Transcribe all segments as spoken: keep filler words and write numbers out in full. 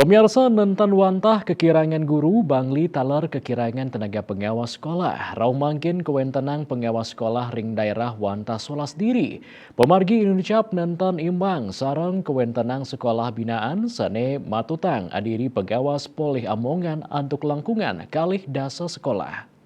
Pemirsa, nenten wantah kekirangan guru, Bangli taler kekirangan tenaga pengawas sekolah. Rauh mangkin kewéntenan pengawas sekolah ring daerah wantah solas diri. Pamargi inucap nenten imbang sareng kewéntenan sekolah binaan sané matutang adiri pengawas polih amongan antuk langkungan kalih dasa sekolah.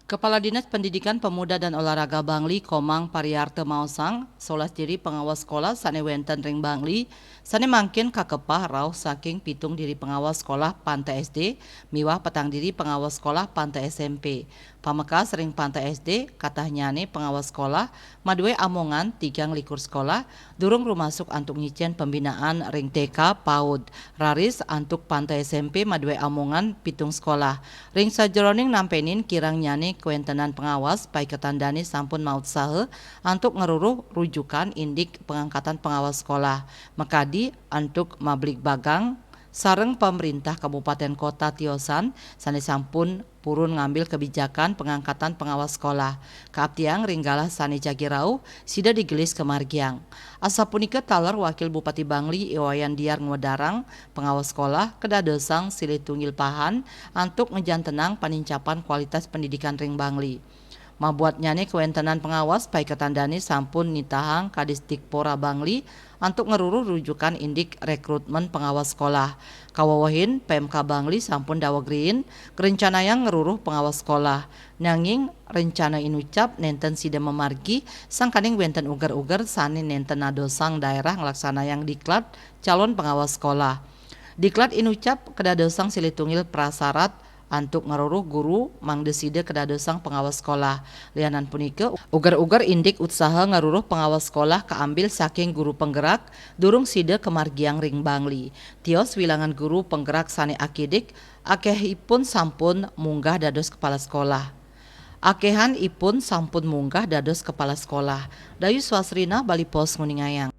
Kepala Dinas Pendidikan Pemuda dan Olahraga Bangli, Komang Pariarta maosang, solas diri pengawas sekolah sané wénten ring Bangli, sané mangkin kakepah rauh saking pitung diri pengawas sekolah Panta S D miwah petang diri pengawas sekolah Panta S M P. Pamekas ring Panta S D, katahnyané pengawas sekolah madué amongan tigang likur sekolah, durung rumasuk antuk nyicén pembinaan ring T K, PAUD, raris antuk Panta S M P madué amongan pitung sekolah. Ring sajeroning nampénin kirangnyané kawéntenan pengawas, paiketan dané sampun mautsaha antuk ngruruh rujukan indik pangangkatan pengawas sekolah. Makadi antuk mabligbagang sareng pamréntah kabupatén kota tiosan sané sampun purun ngambil kebijakan pangangkatan pengawas sekolah. Kaaptiang ring galah sané jagi rauh, sida digelis kamargiang. Asapunika taler Wakil Bupati Bangli, I Wayan Diar, ngwedarang pengawas sekolah kadadosang silih tunggil pahan antuk ngajantenang panincapan kualitas pendidikan ring Bangli. Mabuatnyané kawéntenan pengawas, paiketan dané sampun nitahang Kadisdikpora Bangli antuk ngruruh rujukan indik rekrutmen pengawas sekolah. Kawewehin, P M K Bangli sampun daweg riin ngrencanayang ngruruh pengawas sekolah. Nanging rencana inucap nénten sida mamargi, sangkaning wénten uger-uger sané nénten nadosang daerah nglaksanayang diklat calon pengawas sekolah. Diklat inucap kadadosang silih tunggil prasarat antuk ngruruh guru mangda sida kadadosang pengawas sekolah. Lianan punika, uger-uger indik utsaha ngruruh pengawas sekolah kaambil saking guru penggerak durung sida kamargiang ring Bangli. Tios wilangan guru penggerak sané akidik, akéhipun sampun munggah dados kepala sekolah. Akéhanipun sampun munggah dados kepala sekolah. Dayu Swasrina, Bali Post, nguningayang.